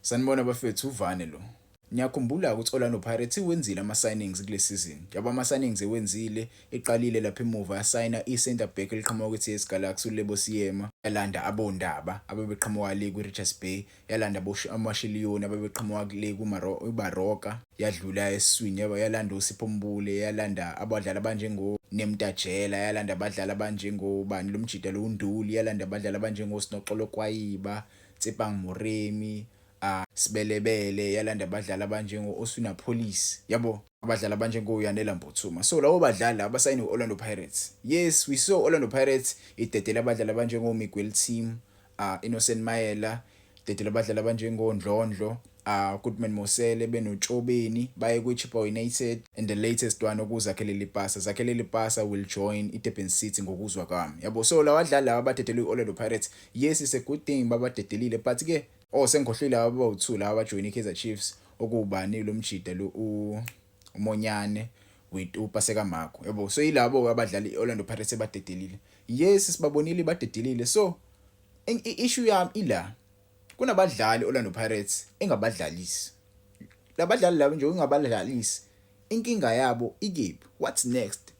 Sanibona bafethu, uvane lo. Niyakhumbula ukuthi Orlando Pirates iwenzile ama-signings kule season. Yabo, ama-signings ewenzile, iqalile lapha emuva yasayina i-centre back eliqhamuka kwi-TS Galaxy, uLebo Seema, yalanda abondaba abebeqhamuka le kwi-Richards Bay, yalanda amashiliyoni abebeqhamuka le kwiBaroka, yadlula esiswini, yalanda uSipho Mbule, yalanda abadlali abanjengo Nemtajela, yalanda abadlali abanjengobani lo mjida lo uNduli, yalanda abadlali abanjengo Sinoxolo Kwayiba, Tsepang Moremi, Sibelebele, yalanda abadlali abanjengo Oswin Appollis, yabo, abadlali abanjengo Yanela Mbuthuma. So labo badlali laba basayine Orlando Pirates. Yes, we saw Orlando Pirates idedela abadlali abanjengo Miguel Timm, Innocent Maela, dedela abadlali abanjengo Ndlondlo, Goodman Mosele benoTshobeni baye kwiChippa United, and the latest one okuZakhele Lepasa. Zakhele Lepasa will join iDurban City ngokuzwa kwami. Yabo, so lawadlali laba badedelwe iOrlando Pirates. Yes, it's a good thing babadedelile, but ke, oh, sengikhohlwe laba abawu2 laba abajoin iKaizer Chiefs, okubani lo mjida lo uMonyane with uPaseka Mako, yabo. So yilabo abadlali iOrlando Pirates ebadedelile. Yes, sibabonile badedelile. So i-issue yami ila, kunabadlali Orlando Pirates engabadlalisi. Labadlali labo nje ungabadlalisi, inkinga yabo ikephi? What's next?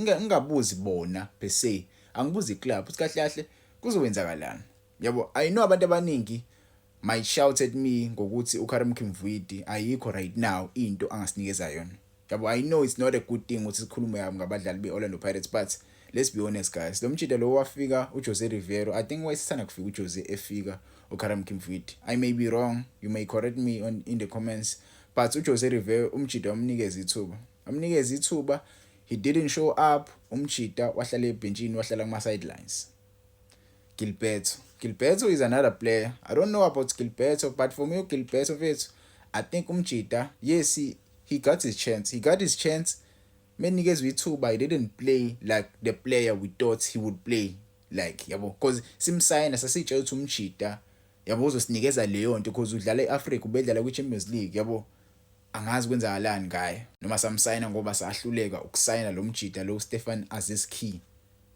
Ngingabuzi bona per se, angibuzi iclub ukuthi kahle kahle kuzowenzakalani, yabo. I know abantu abaningi might shout at me ngokuthi uKarim Kimvuidi ayikho right now into angasinikeza yona, yabo. I know it's not a good thing ukuthi sikhulume kabi ngabadlali beOrlando Pirates, but let's be honest, guys. Lo mjida lo wafika uJose Riveiro, I think wayesithanda kufika uJose efika uKarim Kimvuidi. I may be wrong, you may correct me on in the comments, but uJose Riveiro umjida wamnikeza ithuba, amnikeza ithuba, he didn't show up. Umjida wahlala ebhentshini, wahlala kuma sidelines. Gilberto. Gilberto is another player. I don't know about Gilberto, but for me, Gilberto mfethu, I think umjida, yes, he got his chance. He got his chance. Menikezwe ithuba, he didn't play like the player we thought he would play like, yabo, because simsayina sasitshela ukuthi umjida, yabo, uzosinikeza leyo nto because udlala eAfrica, ubedlala kwi-Champions League, yabo. Angazi kwenzakalani ngaye noma samsayina ngoba sahluleka ukusayina lo mjida lo Stefan Aziz Ki.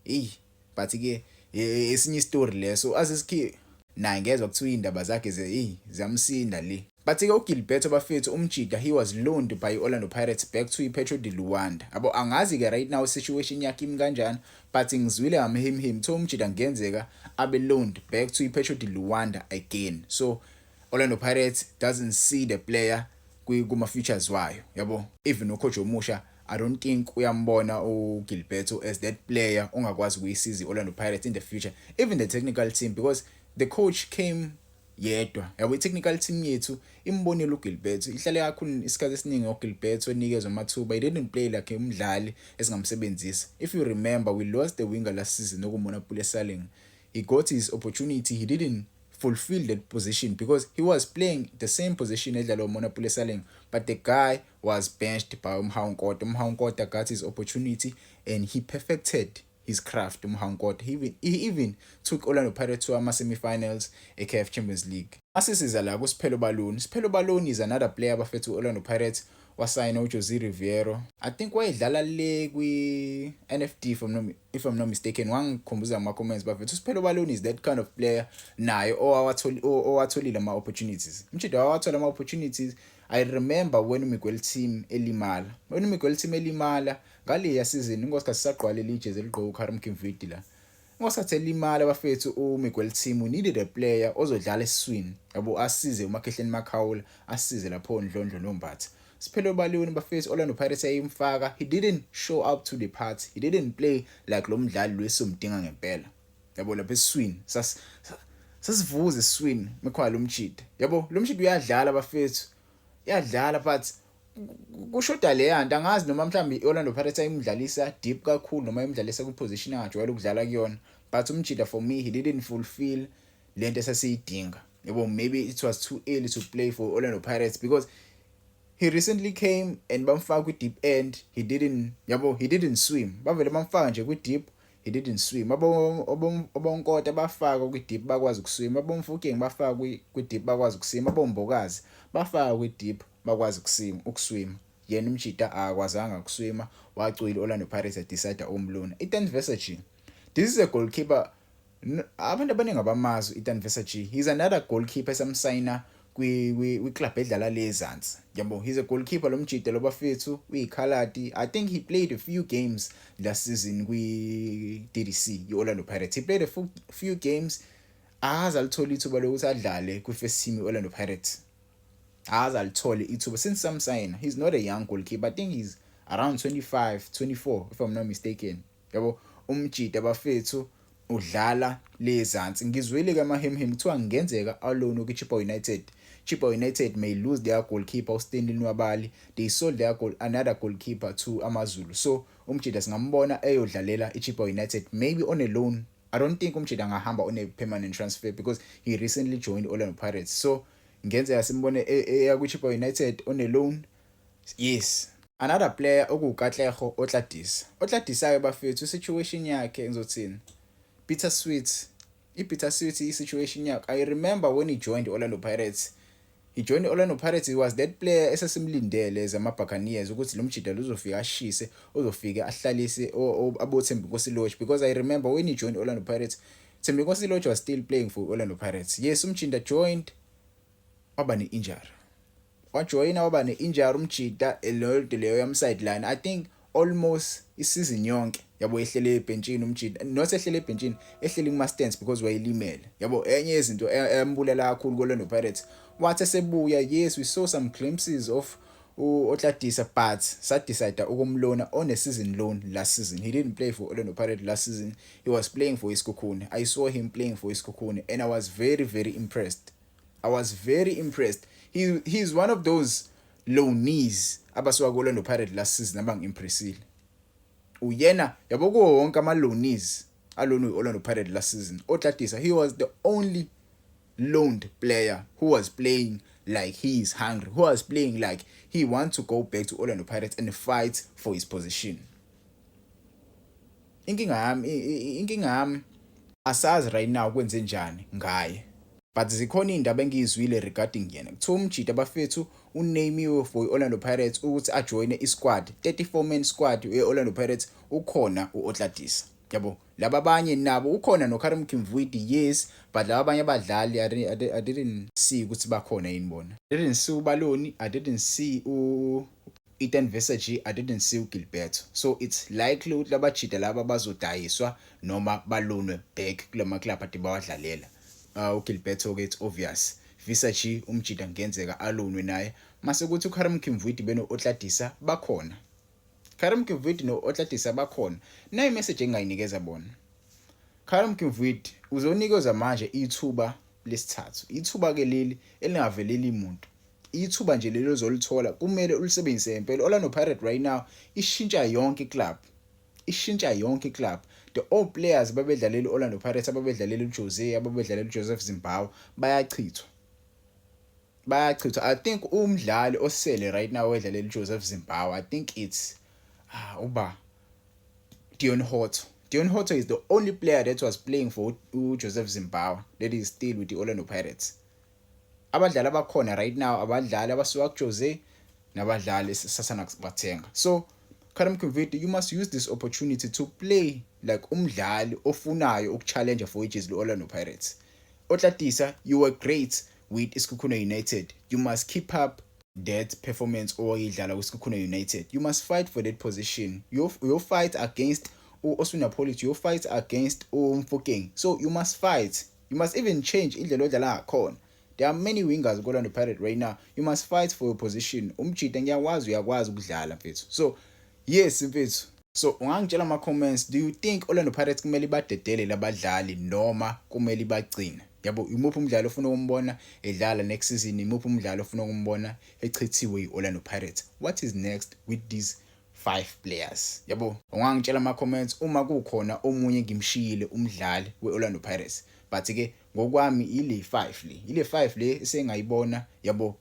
Ey, but ke esinye istory leso. Aziz Ki naye ngezwe kuthiwa indaba zakhe ze, hey, ziyamsinda le. But ke uGilberto bafethu, umjida, he was loaned by Orlando Pirates back to iPetro de Luanda, yabo. Angazi ke right now situation yakhe imi kanjani, but ngizwile ngamhimhim kuthiwa umjida ngenzeka abe loaned back to iPetro de Luanda again. So Orlando Pirates doesn't see the player kuma futures wayo, yabo. Even ucoach omusha, I don't think uyambona uGilberto as that player ongakwazi ukuyisiza iOrlando Pirates in the future, even the technical team, because the coach came yedwa, yabo. I-technical team yethu imbonile uGilberto, ihlale kakhulu isikhathi esiningi uGilberto enikezwe amathuba, he didn't play like umdlali esingamsebenzisa. If you remember, we lost the winger last season, okuMonnapule Saleng. He got his opportunity, he didn't fulfill that position because he was playing the same position edlalwa uMonnapule Saleng, but the guy was benched by uMohau Nkota. UMohau Nkota got his opportunity and he perfected his craft. UMohau Nkota, he even took Orlando Pirates to ama semi-finals e-CAF Champions League. Asisiza la kuSiphelo Baloni. Siphelo Baloni is another player bafethu Orlando Pirates wasayina uJose Riveiro. I think wayedlala le kwi-NFD, if I'm not mistaken. Wangikhumbuza ngama comments bafethu. Siphelo Baloni is that kind of player naye owatholile ama opportunities. Umjida wawathola ama opportunities. I remember when uMiguel Timm elimala. When uMiguel Timm elimala ngaleya season, ngosikhathi saqwala lijezi eligqoka uKarim Kimvuidi la. Ngosikhathi elimala bafethu uMiguel Timm, we needed a player ozodlala esiswini, yabo, asize uMakhehleni Makhaula, asize lapho Ndlondlo noMbatha. Siphelo Baloni bafethu, Orlando Pirates yayimfaka, he didn't show up to the party. He didn't play like lo mdlali lo esomdinga ngempela. Yabo, lapha esiswini sas sasivuza esiswini mekhwala lo mjida. Yabo, lo mjida uyadlala bafethu. Uyadlala, but kushoda le nto. Angazi noma mhlawumbe iOrlando Pirates ayimdlalisa deep kakhulu noma imdlalisa kwiposition angajwayele ukudlala kuyona, but umjida, for me, he didn't fulfill lento esasiyidinga, yabo. Maybe it was too early to play for Orlando Pirates because he recently came and bamfaka kwi deep end, he didn't, yabo, he didn't swim. Bavele bamfaka nje kwi deep, he didn't swim. AboNkota bafaka kwi deep, bakwazi ukuswima. AboMofokeng bafaka kwi deep, bakwazi ukuswima. AboMbokazi bafaka kwi deep, bakwazi ukuswima. Yena umjida akakwazanga ukuswima, wacwila. Orlando Pirates decide ukumloana. Ethan Versage, this is a goalkeeper abantu abaningi abamazi. Ethan Versage, he's another goalkeeper esamsayina. Kwi club edlala lezansi, yabo. He's a goalkeeper lo mjida lo, bafethu, uyikhaladi. I think he played a few games last season kwi DDC iOrlando Pirates. He played a few games. Akaze alithola ithuba lokuthi adlale kwi first team iOrlando Pirates. Akaze alithole ithuba since samsayina. He's not a young goalkeeper. I think he's around 25, 24, if I'm not mistaken, yabo. Umjida, bafethu, udlala lezansi. Ngizwile ke amahemhem, kuthiwa ngenzeka aloan kwiChippa United. Chippa United may lose their goalkeeper uStanley Nwabali. They sold their goal another goalkeeper to AmaZulu, so umjida singambona eyodlalela iChippa United, maybe on a loan. I don't think umjida angahamba on a permanent transfer because he recently joined Orlando Pirates, so ngenzeka simbone eya kwiChippa United on a loan. Yes, another player okuwuKatlego Otladisa. Otladisayo, bafethu, situation yakhe, ngizothini, bittersweet, i-bittersweet i-situation yakhe. I remember when he joined Orlando Pirates. He joined Orlando Pirates, he was that player esesimlindele zama Buccaneers ukuthi lo mjida uzofika ashise, uzofika ahlalise abo Thembinkosi Lorch, because I remember when he joined Orlando Pirates, Thembinkosi Lorch was still playing for Orlando Pirates. Yes, umjida joined, waba ne-injury. Wajoyina, waba ne-injury umjida, leyo leyo yam sideline, I think almost isizini yonke, yabo, ehlele ebhenchini umjida. Not ehlele ebhenchini, ehleli kuma stands because wayelimele, yabo. Enye yezinto embulela kakhulu koOrlando Pirates. Wathi esebuya, yes, we saw some glimpses of uOtladisa, but sa decide ukumlona on a season loan last season. He didn't play for Orlando Pirates last season. He was playing for iSekhukhune. I saw him playing for iSekhukhune and I was very, very impressed. I was very impressed. He's one of those loanees abasuka ku-Orlando Pirates last season abangimpressile uyena, yabo. Kuwo wonke ama-loanees alona i-Orlando Pirates last season, Otladisa, he was the only loaned player who was playing like he is hungry, who was playing like he wants to go back to Orlando Pirates and fight for his position. Inkinga yami, asazi right now kwenze njani ngaye, but zikhona indaba engiyizwile regarding yena. Kuthiwa umjida, bafethu, unamiwe for iOrlando Pirates ukuthi ajoyine isquad, 34 man squad yeOrlando Pirates. Ukhona uOtladisa, yabo. Laba abanye nabo ukhona noKarim Kimvuidi, yes, but laba abanye abadlali I didn't see ukuthi bakhona yini bona. I didn't see uBaloni, I didn't see u Ethan Visagie, I didn't see uGilberto, so it's likely ukuthi labajida laba bazodayiswa noma balonwe back kulama club ade bawadlalela. UGilberto ke, it's obvious. Visagie, umjida ngenzeka alonwe naye. Mase kuthi uKarim Kimvuidi beno Otladisa bakhona. Karim Kimvuidi no Otladisa bakhona. Nayi message engayinikeza bona. Karim Kimvuidi uzonikezwa manje ithuba lesithathu. Ithuba ke leli elingaveleli umuntu. Ithuba nje lelo ozolithola kumele ulisebenzise impela. Orlando Pirates right now ishintsha yonke iclub. Ishintsha yonke iclub. The old players babedlalela iOrlando Pirates, ababedlalela uJose, ababedlalela uJoseph Zimbabwe, bayachithwa. Bayachithwa. I think umdlali osele right now wedlalela uJoseph Zimbabwe, I think it's uba Deon Hotto. Deon Hotto is the only player that was playing for uJoseph Zimbabwe that is still with the Orlando Pirates. Abadlali abakhona right now abadlali abasuka kuJose nabadlali esasana kubathenga. So Karim Kimvuidi, you must use this opportunity to play like umdlali ofunayo ukuchallenge for ijezi le-Orlando Pirates. Otladisa, you were great with iSekhukhune United. You must keep up that performance owayidlala kwiSekhukhune United. You must fight for that position. You fight against u-Oswin Appollis, you fight against uMofokeng. So you must fight. You must even change indlela odlala ngakhona. There are many wingers ku-Orlando Pirates right now. You must fight for your position. Umjida ngiyakwazi, uyakwazi ukudlala, mfethu. So yes, mfethu. So ungangitshela ama comments, do you think Orlando Pirates kumele badedele labadlali noma kumele bagcine? Yabo, imuphi umdlalo ofuna ukumbona edlala next season? Imuphi umdlalo ofuna ukumbona echithiwe yiOrlando Pirates? What is next with these five players? Yabo, ungangitshela ama comments uma kukhona omunye ngimshiyile umdlali weOrlando Pirates. But ke ngokwami ile 5 le, ile 5 le esengayibona, yabo.